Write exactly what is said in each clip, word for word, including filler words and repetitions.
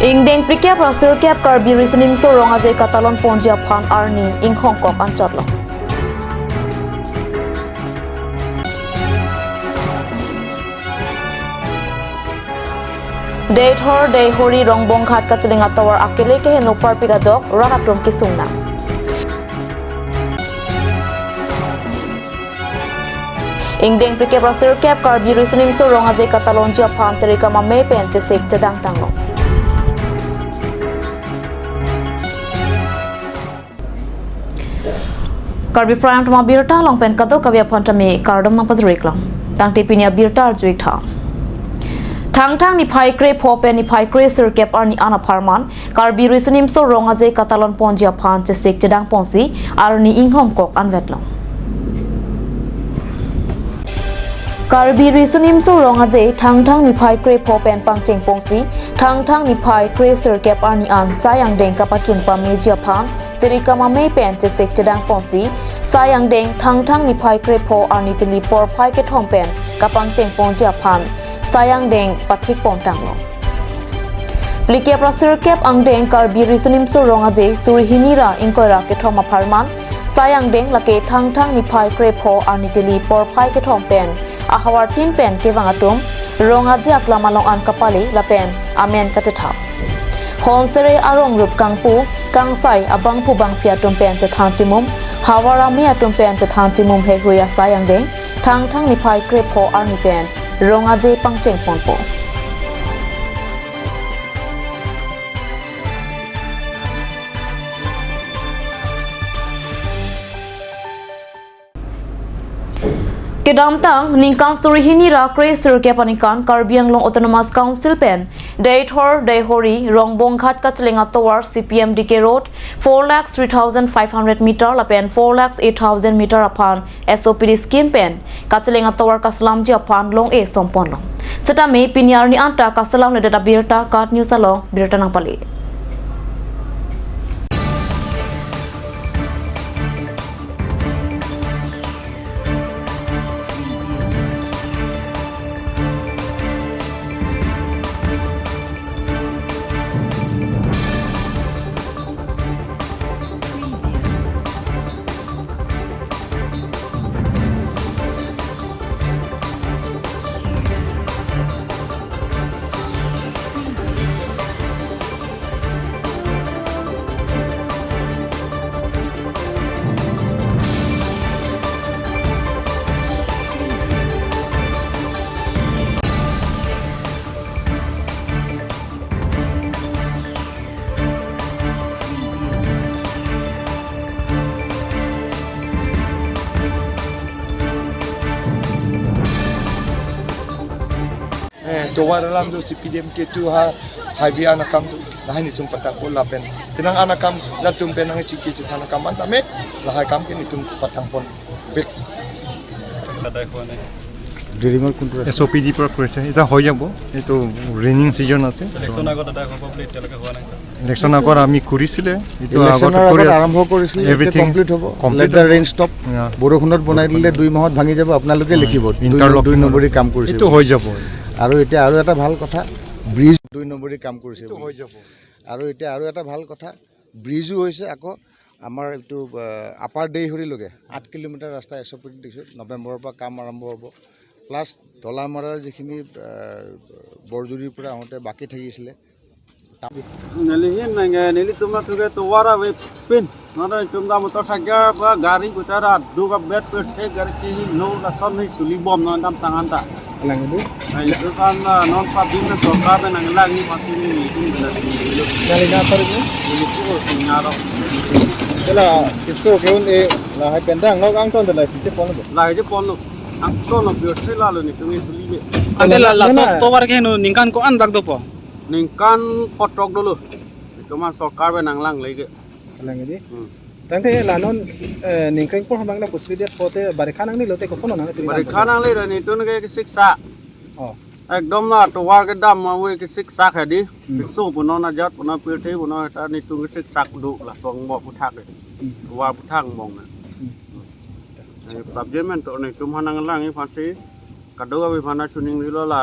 Ingdeng phlikep ra sirkep Karbi Riso Nimso Rong Aje katalon ponji aphan arni inghongkok anchot lo. Deithor Deihori Rongbonghat kacheleng atovar akele keheno parpik ajok rat atum kesung nang. Ingdeng phlikep ra sirkep Karbi Riso Nimso Rong Aje katalonji aphan terikam amei pen chesik chedang tanglo. Karbi Prime Time abirta along pen kadokave aphan tame kardom nangpajir-ik long. Tangte pini abirta arju-ik tha. Thangthang niphai krepho pen niphai kresirkep arni an apharman Karbi Riso Nimso Rong Aje katalon ponji aphan chesik chedang ponsi arni inghongkok anvet long. Karbi Riso Nimso Rong Aje Thangthang niphai krepho pen pangcheng ponsi Thangthang niphai kresirkep arni an sai angdeng kapachun pameji aphan terikam amei pen chesik chedang ponsi sai angdeng Thangthang niphai krepho arni tili porphai kethom pen kapangcheng ponji aphan sai angdeng pathik pon tanglo. Phlikep ra sirkep angdeng Karbi Riso Nimso Rong Aje suri hini ra ingkoi ra kethom apharman sai angdeng lake Thangthang niphai krepho arni tili porphai kethom pen ahavar tin pen kevang atum Rong Aje aklam along an kapale lapen amen kachethap. Honsere arong rup kangpu kangsai abangphu bangphi atum pen chethan chimum, havar amei atum pen chethan chimum heihui asai angdeng Thangthang niphai krepho arni pen Rong Aje pangcheng ponpo. Kedamtang ningkan suri hini ra kresirkep aningkan Karbi Anglong Autonomous Council pen Deithor Deihori Rongbonghat kacheleng atovar C P M D K Road four lakhs three thousand five hundred meter lapen four lakhs eight thousand meter aphan S O P D scheme pen kacheleng atovar kaselamji aphan long-e som ponlo. Setame pini arni anta kaselamledet abirta KAT News along birta nangpale. Eh, tovar alam do C P D M K tu ha highway anakam tu lahai netum patangpo lapen. Penang anakam latum penang chiki chethan akam an tame lahai kam ke netum patangpon. Big. S O' P D পৰা কৰিছে, এতিয়া হৈ যাব, এইটো raining season আছে। ইলেকশ্যন আগত আদায় হ'ব বুলি এতিয়ালৈকে হোৱা নাই। ইলেকশ্যন আগত আমি কৰিছিলে, এইটো আগতে ইলেকশ্যনৰ কৰি আগত আছে। আৰম্ভ কৰিছিলে, এতিয়া এভৰিথিং কমপ্লিট হ'ব। কমপ্লিট Let the হ'ব। Rain stop। Yeah। বৰষুণত বনাই দিলে দুই মাহত ভাঙি যাব, আপোনালোকে অ, লিখিব। দুই, ইণ্টাৰলক দুই নম্বৰী কাম কৰিছে এইটো বুলি। হৈ যাব। আৰু এতিয়া আৰু এটা ভাল কথা, ব্ৰিজ দুই নম্বৰী কাম কৰিছে এইটো বুলি। হৈ যাব। আৰু এতিয়া আৰু এটা ভাল কথা, ব্ৰিজো হৈছে। আকৌ আমাৰ এইটো, আহ, আপাৰ দেইহৰিলৈকে আঠ কিলোমিটাৰ ৰাস্তা এছ অ' পি দিছোঁ। নৱেম্বৰৰ পৰা কাম আৰম্ভ হ'ব। প্লাছ ডলামাৰাৰ যিখিনি, আহ, বৰজুৰিৰ পৰা আহোঁতে বাকী থাকিছিলে, Neli hin nangke, neli tum na thuke tovar avepin. Non tum ta motorcycle ba gari kutara duk abet pet the gari kihi lo lason ni suli bom non dam tangan ta. Lang itu. Nah, itu kan, ah, non pabin na sorkar na nanglang ni pasti ni itu na. Nali na par ni? Ini tu sinyaro. Chalo, isko kya un e lahai pen dang nok angton de la site pon lo. Lahai je pon lo. Angton lo biot se lalo ni tum ni suli be. Ante la, la, na, na, sok tovar ke no ningkan ko-an bak dopo? Ningkan kotok dolo. Itu mah sorkar be nanglang lagi. Lang di. Hmm. Tangte la non, eh, ningkan por hamang na pusri dia pote barikha nangni lote koson nang. Barikha nangle ra nitun ke siksa. Oh. Ekdom na tovar kedam ma we ke siksa khadi. Hmm. Piso puno na jat puno pirthe puno ta nitun ke siksa do la song bo puthak. Hmm. Tovar puthak mong na. Hmm. Eh, pabjemen to netum ha nanglang i phansi. Kadokave aphan ta chuning rilo la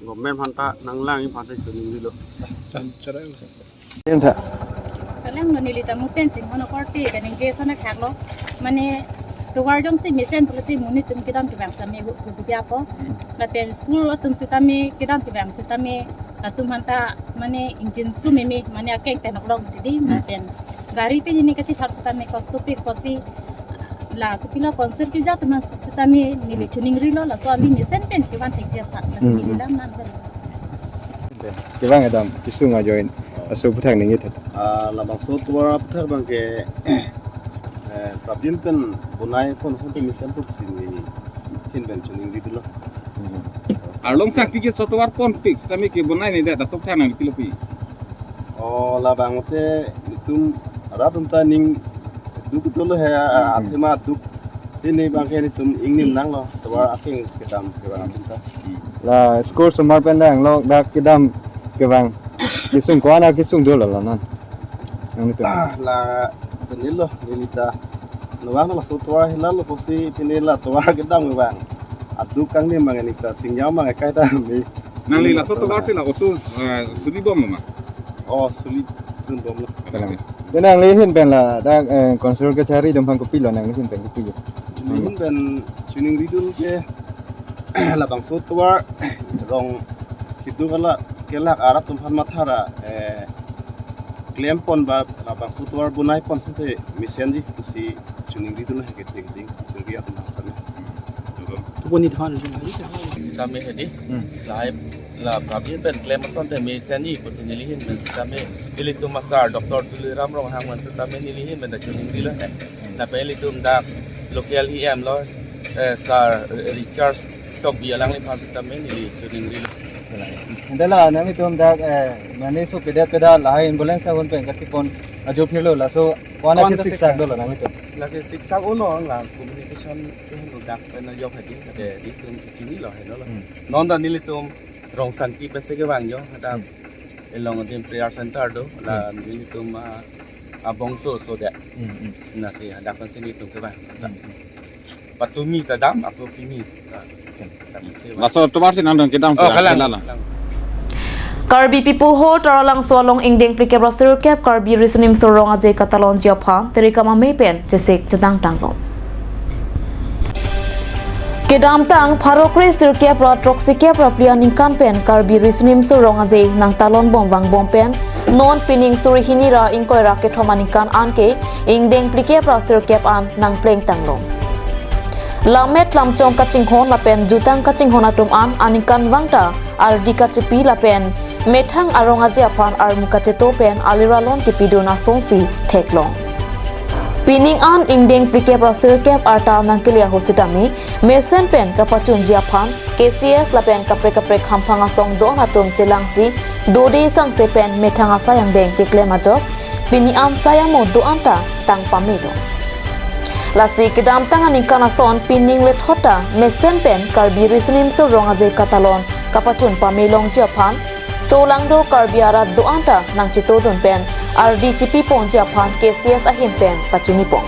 government aphan ta nanglang i phansi chuning rilo. Anta. Kalang no neli ta mo pen chinghono korte kaningje ason akhak lo. Mane tovar jongsi mesen pulote monit atum kedam kevang sitame hu hu dia po. Lapen school atum sitame kedam kevang sitame latum aphan ta mane ingjinso meme mane akeng pen oklong tidi lapen gari pen hini kachithap sitame kosto pik apotsi la kopilo council keja atum aphan sitame neli choningrilo laso avi mesen pen kevan thekji aphan. Lasi Hmm, neli hmm. lam nan pen. Kevang kedam kesung ajoine aso aputhak ningje tha. Ah, labangso tovar aputhak abang ke, eh, prabin pen bonai pon asonte mesen pusi neli ahin pen choningri dolo. Arlong sangti ke so tovar ponpik sitame kebonai ne det aso aputhak nang pilo pi. Oh, labang te itum rat atum ta ning duk dolo he, ah, Hmm. athema duk. Pini abang ke itum ingnim nanglo tovar akeng kedam kevang atum ta. La school osomar pen dang lo dak kedam kevang kesung ko-an akesung dolo la non. Nanglitum. Ah, la pini lo neli ta. Nubang laso tovar hela lo pusi pini la tovar kedam kevang. Aduk kangni mang neli ta singjam mang kai ta mi. Nangli laso tovar si la oso, eh, suli bom lo ma? Oh, suli dun bom lo. Kalang. Te nangli ahin pen la dak, eh, council kachari atum aphan kopilo nangli ahin pen kopilo. Neli ahin pen choningri dun ke labangso tovar rong keduk ala kelak arat atum aphan mathara, eh, klem pon ba labangso tovar bonai pon asonte mesenji pusi choningri dun he kethek ding chingri atum aphan sitame. Tupuni than. Sitame hedi. Hmm. Lahai la prabin pen klem asonte mesenji pusi neli ahin pen sitame ilitum asar Doctor Tuliram Ronghang aphan sitame neli ahin pen ta choningrilo he. Lapen ilitum dak local E M lo, eh, Sir Richard Tokbi alangliphan sitame neli choningrilo. Anta la nanglitum dak, eh, mane so kedet kedet lahai ambulance ahun pen kachepon ajo phirlo laso ko-an Ko-an akesik sak sak dolo nanglitum. Lake siksak ulo la communication ke heno dak pen ajo hedi kade itum chinilo heno lo. Hmm. Non ta nelitum rong sangti pensi kevang jo, hadak Hmm. along adim prayer center do, la Hmm. nelitum, ah, abongso so de. Hmm, hmm. Lasi hadak pensi nelitum kevang. Hmm. Patumi ta dam, apo pini. Laso tovar si nangdun kedam Oh, kevang kalang. Kalang. Karbi People Hall Taralangso along ingdeng phlikep ra sirkep Karbi Riso Nimso Rong Aje katalonji aphan terikam amei pen chesik chetang tanglo. Kedamtang pharo kre sirkep ra throksikep ra phli aningkan pen Karbi Riso Nimso Rong Aje nangtalon bom vangbom pen non pining suri hini ra ingkoi ra kethom aningkan anke ingdeng phlikep ra sirkep an nangpleng tanglo. Lammet lamchong kachinghon lapen jutang kachinghon atum an aningkanvang ta ardi kachepi lapen methang arong aje aphan armu kacheto pen aliralon kepidun asonsi theklong. Pining an ingdeng phlikep ra sirkep arta nangkele ahut sitame mesen pen kapachunji aphan K C S lapen kaprek kaprek hamphang asong do-an atum chelangsi dode sangse pen methang asai angdeng keklem ajok pini an sai amo do-an ta tang pamelo. Lasi kedamtang aningkan ason pining lethot ta mesen pen Karbi Riso Nimso Rong Aje katalon kapachun pamelongji aphan solangdo Karbi arat do-an ta nangchetodun pen ardi chepiponji aphan K C S ahin pen pachinipon.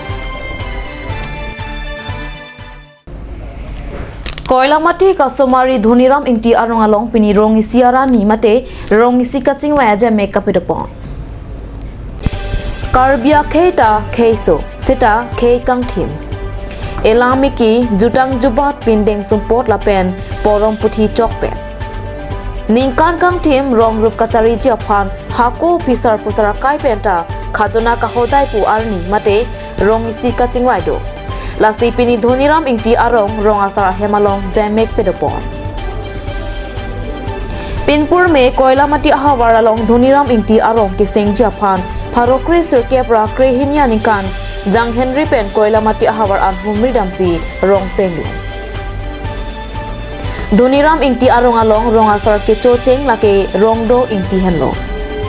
Koilamati kasomari Dhoniram Ingti arong along pini rong isi arni mate rong isi kachingvai ajamek kapidopon. Karbi akhei ta kheiso, seta khei kangthim. Elam eki jutang jubat pindeng sumpot lapen porom puthi chokpet. Ningkan kangthim rong rup kachariji aphan hako phisar pusar akai penta khajona kahodai pu arni mate rong isi kachingvai do. Lasi pini Dhoniram Ingti arong rong asar ahem along jaimek pedopon. Pinpur me Koilamati ahavar along Dhoniram Ingti arong kesengji aphan pharo kre sirkep ra kre hini aningkan Jang Henry pen Koilamati ahavar an humri damsi rong senglo. Dhoniram Ingti arong along rong asar kecho cheng lake Rongdo Ingti henlo.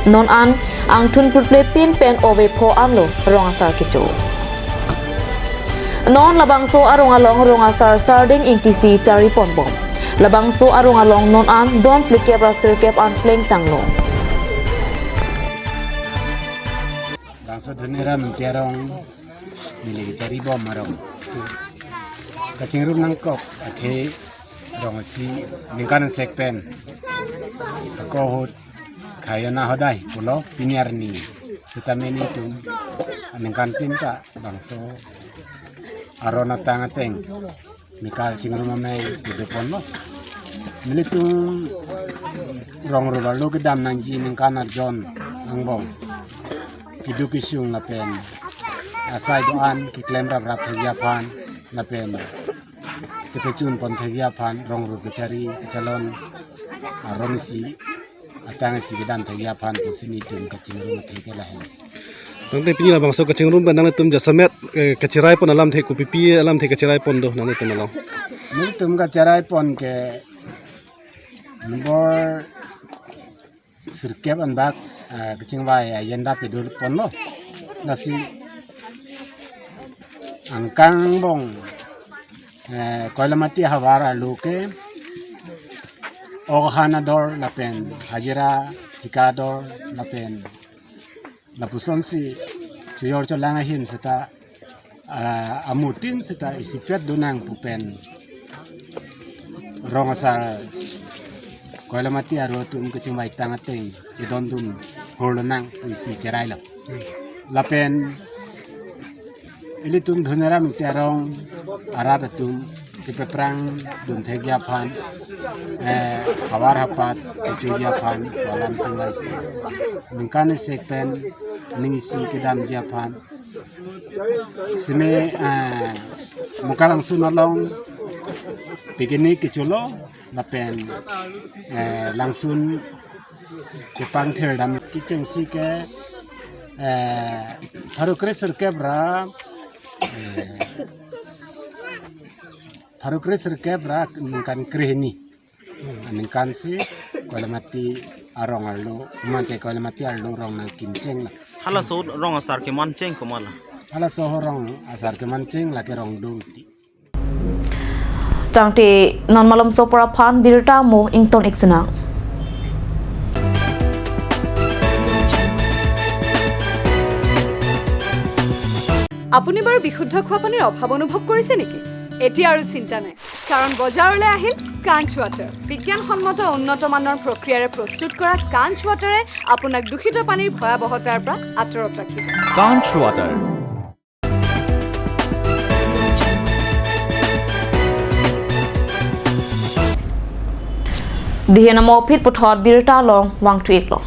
Non an angthun putple pin pen ove pho anlo rong asar kecho. Non labangso arong along rong asar Sarding Ingti si charipon bom. Labangso arong along non an don phlikep ra sirkep an pleng tanglo. Bangso Dhoniram Ingti arong neli kechari bom arong. Kachingrum nangkok athe rong isi ningkan sek pen. Ako ahut Thayo na hodai pulo pini arni. Seta nelitum aningkanpin ta bangso aron atang ateng Mekar Chingrum Amei kedo ponlo. Nelitum rong rup arlo kedam nangji ningkan arjon angbong keduk kesung lapen asai do-an keklem raprap thekji aphan lapen kepachun pon thekji aphan rong rup kechari kechalon aron isi atang isi kedam thekji aphan pusi nelitum kachingrum athe ke lahai. Tangte pini labangso kachingrum pen nanglitum jasemet, eh, kachirai pon alamthe kopipi alamthe kachirai pon do nanglitum along? Nelitum kachirai pon ke nombor sirkep anbak, eh, kachingvai ayenda pedo ponlo. Lasi angkang angbong, eh, Koilamati ahavar arlo ke ok ahan ador lapen hajira thika ador lapen lapusonsi chojor cholang ahin seta, ah, amutin seta isipet donang pu pen rong asar Koilamati arlo atum kachingvai tang ateng chedondun hurlonang pu isi cherailo. Lapen ilitum Dhoniram Ingti arong arat atum kepeprang dun thekji aphan, eh, havar hapat kechoji aphan alam chingvaisi. Ningkan isi pen ning isi kedamji aphan. Sime, eh, Muka Langsun along picnic kecholo lapen, eh, Langsun kepangthir dam kechengsi ke, eh, pharo kre sirkep ra, eh, pharo kre sirkep ra ningkan krehini. Ningkan si Koilamati arong arlo, mante Koilamati arlo rong nangkimcheng la. Halaso rong asar kemancheng komat la? Halaso rong asar kemancheng lake rong dungti. Tangte non malomso apor aphan birta mo ington ik sinang. আপুনি বাৰু বিশুদ্ধ খোৱা পানীৰ অভাৱ অনুভৱ কৰিছে নেকি? এতিয়া আৰু চিন্তা নাই, কাৰণ বজাৰলৈ আহিল কাঞ্চ ৱাটাৰ। বিজ্ঞানসন্মত উন্নত মানৰ প্ৰক্ৰিয়াৰে প্ৰস্তুত কৰা কাঞ্চ ৱাটাৰে আপোনাক দূষিত পানীৰ ভয়াৱহতাৰ পৰা আঁতৰত ৰাখিব। Kanch Water. Dihen amo phit puthot birta along vangthu iklo.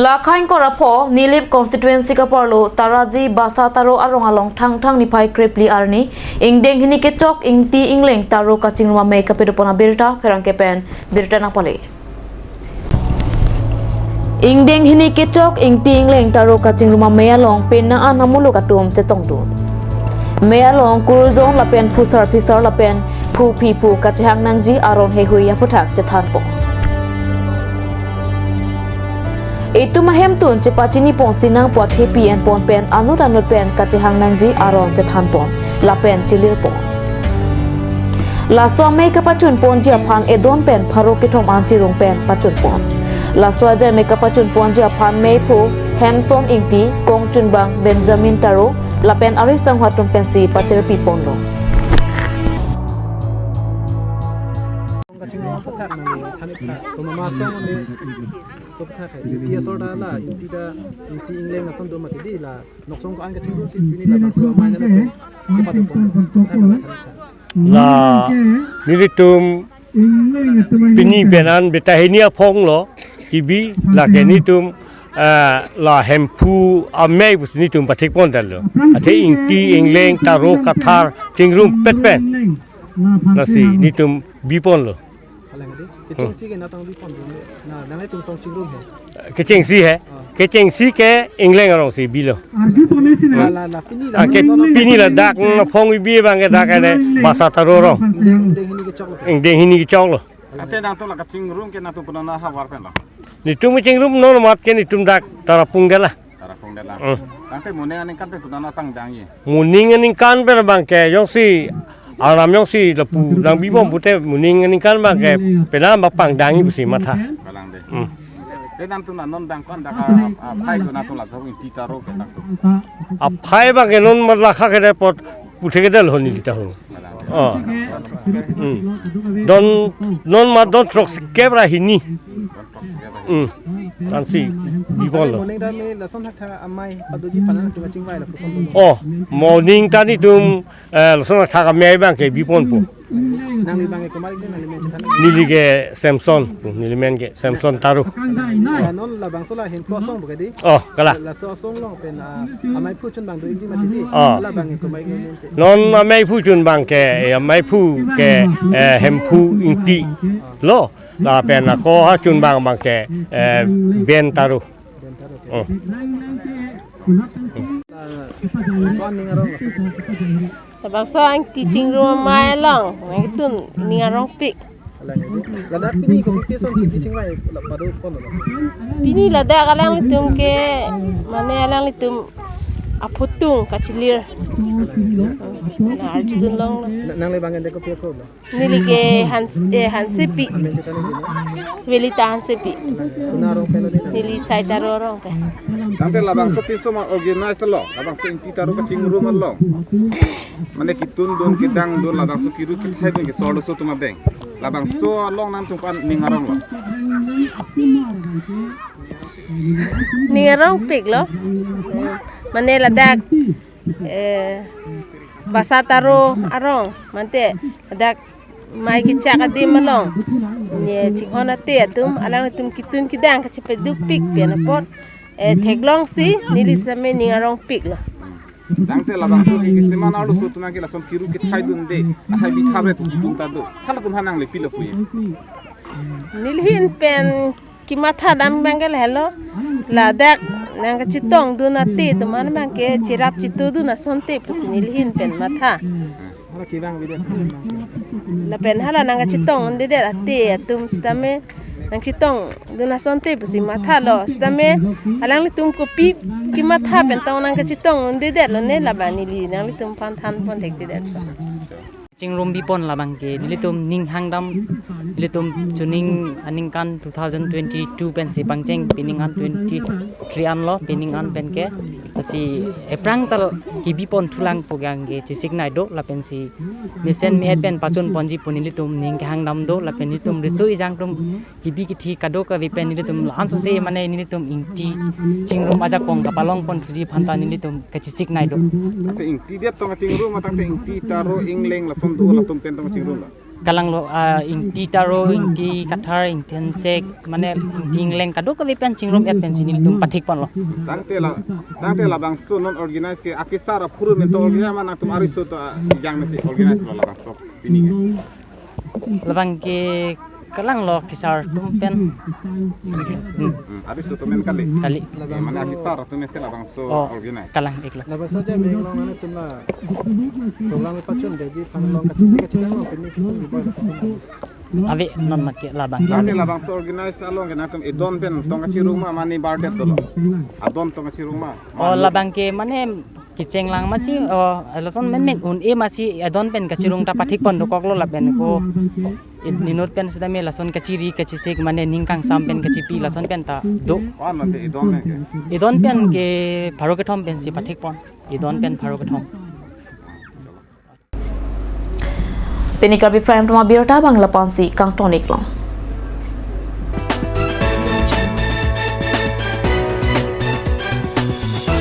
La khain kora pho Nilip constituency kaparlo Taraji Basa Taro arong along Thangthang niphai krepli arni ingdeng hini kechok ingti ingleng taro kachingrum amei kapedo pon abirta pherangke pen birta nangpale. Ingdeng hini kechok ingti ingleng taro kachingrum amei along penang an amuluk atum chetongdun. Mei along kuruljon lapen phusar phisar lapen phu phi phu kachehang nangji aron heihui aphuthak chethan pon. Itum ahemtun chepachini ponsi nangpo athe P N pon pen anut anut pen kachehang nangji aron chethan pon lapen chelir pon. Laso amei kapachun ponji aphan edon pen pharo kethom an chirung pen pachun pon. Laso ajai amei kapachun ponji aphan meiphu Hemson Ingti, kongchunbang Benjamin Taro lapen ari sanghwa atum pensi paterpi ponlo. Kachingrum aphuthak nang thanit tha. Komat ma asong ame so aphuthak hai. Ingti asor ta la, ingti ta, ingti ingleng ason do mati di la. Noksong ko-an kachingrum si pini labangso amei nang kepado pon. Aphuthak nang thanit tha. La nelitum pini pen an birta hini aphong lo kebi lake nelitum, ah, la Hemphu amei pusi nelitum pathik pon damlo. Athe ingti ingleng taro kathar chingrumpet pen lasi nelitum bi ponlo. Kalang di. Kechengsi ke natang bi pon dun. Na, nanglitum song chingrum he. Kechengsi he. Ah. Kechengsi ke ingleng arongsi bilo. Arju pone si na. La, la, la, pini la. Ah, ke pini ladak aphong bi abang ke dak ane Basa Taro arong. Ingdeng, ingdeng hini kechok lo. Ingdeng hini kechok lo. Ante nangtum la kachingrum ke nangtum puna na havar pen lo. Nelitum chingrum non mat ke nelitum dak Tarapung ke la. Tarapung ke la. Hmm. Tangte moning aningkan pen puna na pangdangji. Moning aningkan pen abang ke jongsi alam jongsi lapu nangbi bom pute moning aningkan abang ke penang abang pangdangji pusi matha. Kalang de. Hmm. Te nangtum non dang ko-an dak a, a, aphai do nangtum la jong ingti taro ke nangtum. Aphai abang ke non mat la kha ke de apot puthe ke del honi lita ho. Kalang de. Oh. Hmm. Don, non ma don throksi kep ra hini. Hmm. Ansi bipon lo. Moning dam lason thakthak amei padoji aphan nangtum kachingvai lapuson lo. Oh, moning ta netum, eh, lason thakthak amei abang ke biponpo. Nangli abang ke komat, nangli men chethan. Neli ke Samson, neli men ke Samson Taro. Ah, non labangso la hemphu asong pu ke dei. Oh, kalang. Laso asong along pen, ah, ameiphu chun abang do-ikji mati dei. Oh. Labang ke komat, nangli men ke. Non ameiphu chun abang ke, eh, ameiphu ke, eh, Hemphu Ingti lo. Lapen ako ha chun abang abang ke, eh, Ben Taro. Oh. Labangso Ingti chingrum amei along nangketun ning arongpik. Ladak pini kopi ason chingki chingvai la pado pon lo. Pini ladak alanglitum ke, mane alanglitum aphuthung kachilir. Na arjudun longlo. Na, nangli abang ke dei kopi ako lo? Neli ke Hans, eh, Hansepi. Amen chethan nangli? Velita Hansepi. Konat arong pen lo neli? Neli Sai Taro arong pen. Tangte labangso pinso ma organize lo, labangso Ingti Taro kachingrum along. Mane ketundun, kedangdun, labangso kiru kethai dun ke solo so atum adeng. Labangso along nangtum aphan ning arong lo. Ning arongpik lo. Mane ladak, eh, Basa Taro arong, mante ladak amei kechak adim along, ne chinghon ate atum, alanglitum ketun kedang kachepadukpik pen apot, eh, theklongsi neli sitame ning arongpik lo. Tangte labangso ke kisiman arloso atum ke lason kiru kethai dunde, athai bithap re atum ta do. Halatum aphan nangli pilo pu ye? Neli ahin pen kematha dam abang ke lahelo, ladak nangkachetongdun ate atum an abang ke cherap chetudun asonte pusi neli ahin pen matha. Hala kevang video. Lapen hala nangkachetongdundedet ate atum sitame nangchetongdun asonte pusi matha lo sitame, alanglitum kopi kematha pen tong nangkachetongdundedet lo ne, labang neli nanglitum aphan thanpon thekthedet. Chingrum bipon labang ke nelitum ning hangdam, nelitum chuning aningkan two thousand twenty-two pensi pangcheng, pining an twenty-three an lo, pining an pen ke lasi ephrang tal kebipon thulang pu abang ke chesik nai do, lapensi mesen me-et pen pachun ponji pu nelitum ning kehangdam do, lapen nelitum riso ejang atum kebi kethe kadokave pen nelitum la-an sose mane nelitum Ingti chingrum ajakong kapalong pon thuji aphan ta nelitum kachesik nai do. Tangte Ingti det tong kachingrum, tangte Ingti Taro, Ingleng lason do, latum pen tong kachingrum lo? Kalang lo, ah, Ingti Taro, Ingti Kathar, Ingti Hansek, mane Ingti Ingleng kadokave pen chingrum et pensi nelitum pathik pon lo. Tangte la, tangte labangso non organize ke akesar aphurun pen tong organize ma nangtum ariso atum, ah, ejang mesi organize lo labangso pini ke? Labang ke kalang lo kesar atum pen. Hmm. Hmm, ariso atum pen kali. Kali. Eh, mane akesar atum pensi labangso, oh, organize. Kalang ik lo. Labangso je meng along nangtum la program pachun detji aphan along kachesik kachedang along pini kisi boi lo kisi. Ave non ma ke labang ke. Tangte labangso organize along ke nangtum edon pen tong kachirung ma, mane bardet dolo? Adon tong kachirung ma? Oh, labang ke mane kecheng lang masi, oh, lason menmen un-e masi adon pen kachirung ta pathik pon dokok lo lapen ko. Inut pen sitame lason kachiri kachesik mane ning kangsam pen kachipi lason pen ta do. Ko-an mate edon pen ke? Edon pen ke pharo kethom pensi pathik pon. Edon pen pharo kethom. Pini Karbi Prime Time abirta abang la-ansi kangton ik lo.